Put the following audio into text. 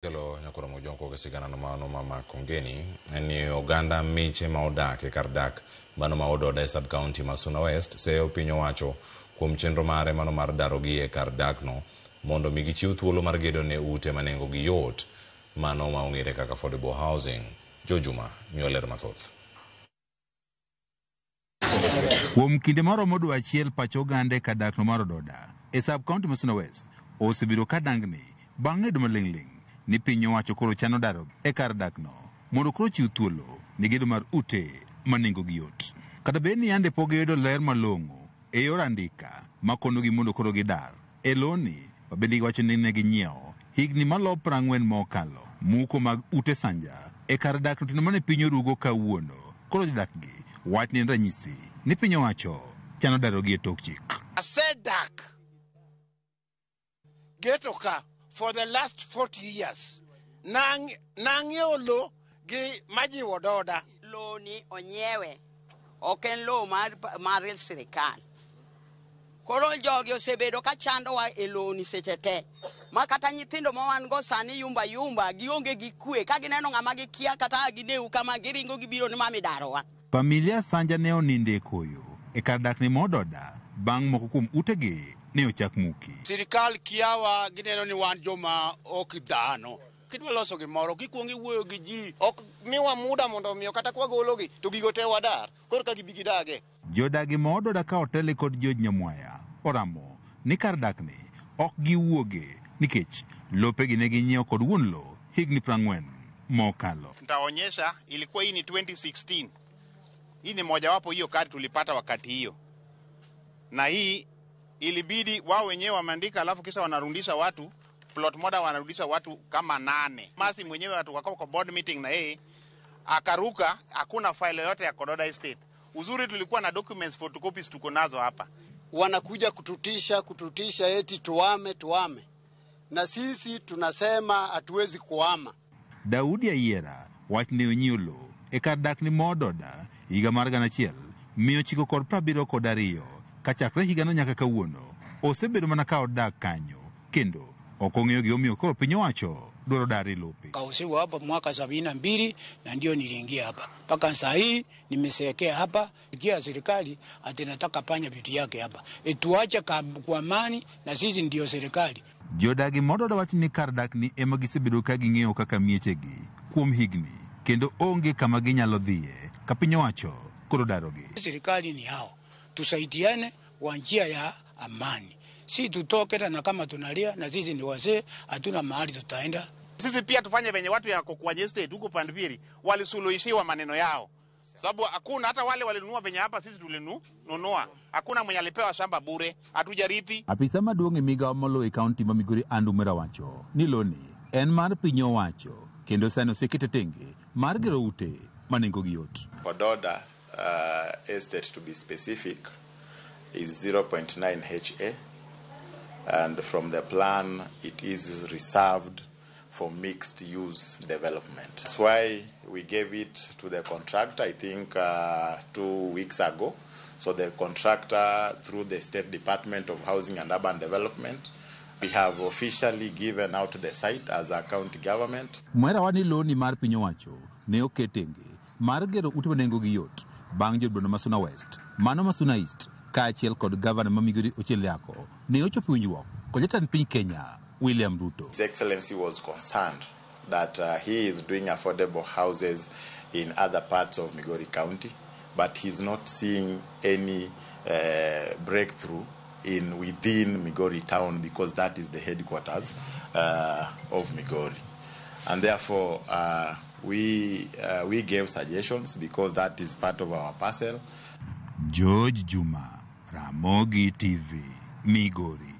Kelo nyakoro mojonko ke sigana no mano mama Kongeni en ni oganda miche ma odak e kar dak mano ma Ododa e sub county ma Suna West seyo piny owacho kuom chenro mare mano mar darogi e kar dakno mondo mi gichiw thuolo mar gedo ne ute ma nengogi yot mano ma ong'ere kaka affordable housing. Joe Juma miyo ler mathoth. Kuom kinde maromo dwe achiel pach oganda e kar dakno mar Ododa e sub county ma Suna West osebedo ka dangni bang' ng'edo maling'ling' ni piny owacho koro chano daro e kar dakno mondo koro chiw thuolo ne gedo mar ute ma nengogi yot. Kata bed ni yande pok giyudo ler malong'o e yor andika makonogi mondo koro gidar e loni ma bende giwacho ni ne ginyiewo higni malo 40 mokalo. Muko mag ute sanja e kar dakno otieno mane piny orugo kawuono koro jodakgi wach ni en ranyisi ni piny owacho chano darogi e tok chik. Asedak geto ka for the last 40 years. Nang'iewo lo gi majiwo doda. Lo ni onyiewe, ok en lo mar sirikal. Koro jogi osebedo ka chandowa e lo ni seche te. Ma kata nyithindo ma wan go sani yumba yumba, gionge gi kwe. Ka gineno ng'ama gikia kata gineu kama giringo gibiro ni mami darowa. Familia Sanja ne onindo e koyo e kar dakne ma Ododa bang' moko kuom utegi ne ochak muki. Sirikal kiawa gineno ni wan joma ok dhano. Kidwa loso gimoro, kikuongo iwuoyo gi ji. Ok miwa muda mondo omiyo kata kwagologi to gigo te wadar. Koro ka gibi gidage. Jodagi ma Ododa ka otele kod George Nyamwaya oramo ni kar dakni ok giwuoge nikech lopegi ne ginyiewo kod wuon lo higni 40 mokalo. Nitaonyesha ilikuwa hii ni 2016. Hii ni mojawapo hiyo kadi tulipata wakati hiyo. Na hii ilibidi wao wenyewe wameandika, alafu kisha wanarudisha watu plot moja, wanarudisha watu kama 8. Masi mwenyewe watu wakawa kwa board meeting na yeye akaruka, hakuna file yoyote ya Ododa Estate. Uzuri tulikuwa na documents, photocopies tuko nazo hapa. Wanakuja kututisha eti tuame, tuame. Na sisi tunasema hatuwezi kuama. Daudi Ayiera wach ne onyiewo lo e kar dakni ma Ododa higa mar gana achiel mia ochiko kod prabiriyo kod ariyo kachakre higano nyaka kawuono osebedo mana ka odak kanyo kendo ok ong'eyo gimomiyo koro piny owacho dwaro dare lope. Kausiwa hapa mwaka 72 na ndio niliingia hapa. Mpaka saa hii nimesekea hapa. Kia serikali ati nataka panya vitu yake hapa. Tuache kwa amani na sisi ndio serikali. Jodagi ma Ododa wacho ni kar dakni ema gisebedo ka ging'eyo kaka miechegi kuom higni kendo onge kama ginyalo dhiye ka piny owacho koro darogi. Serikali ni hao. Tusaidiane kwa njia ya amani. Si tutoke tena kama tunalia na sisi ni wazee, hatuna mahali tutaenda. Sisi pia tufanye venye watu ya Kokwaje Estate huko Pandpiri walisuluhishiwa maneno yao. Sababu hakuna hata wale walinunua venye hapa sisi tulinunua. Hakuna mwenye alipewa shamba bure, hatujarithi. Apisa maduong' e migawo moloyo e kaunti ma Migori Andrew Mwera wacho ni loni en mar piny owacho kendo sani osekete tenge mar gero ute ma nengogi yot. Ododa estate to be specific is 0.9 HA, and from the plan it is reserved for mixed use development. That's why we gave it to the contractor, I think 2 weeks ago. So the contractor, through the State Department of Housing and Urban Development, we have officially given out the site as a county government. Mwera wani loni mar piny owacho ne oket tenge mar gero ute ma nengogi yot bang' jod boma ma Suna West, mano ma Suna East, kaachiel kod gavana ma Migori Ochieng Liako ne ochopo winjruok kod jatend piny Kenya William Ruto. His Excellency was concerned that he is doing affordable houses in other parts of Migori County, but he's not seeing any breakthrough in within Migori town, because that is the headquarters of Migori. And therefore we gave suggestions because that is part of our parcel. George Juma, Ramogi TV, Migori.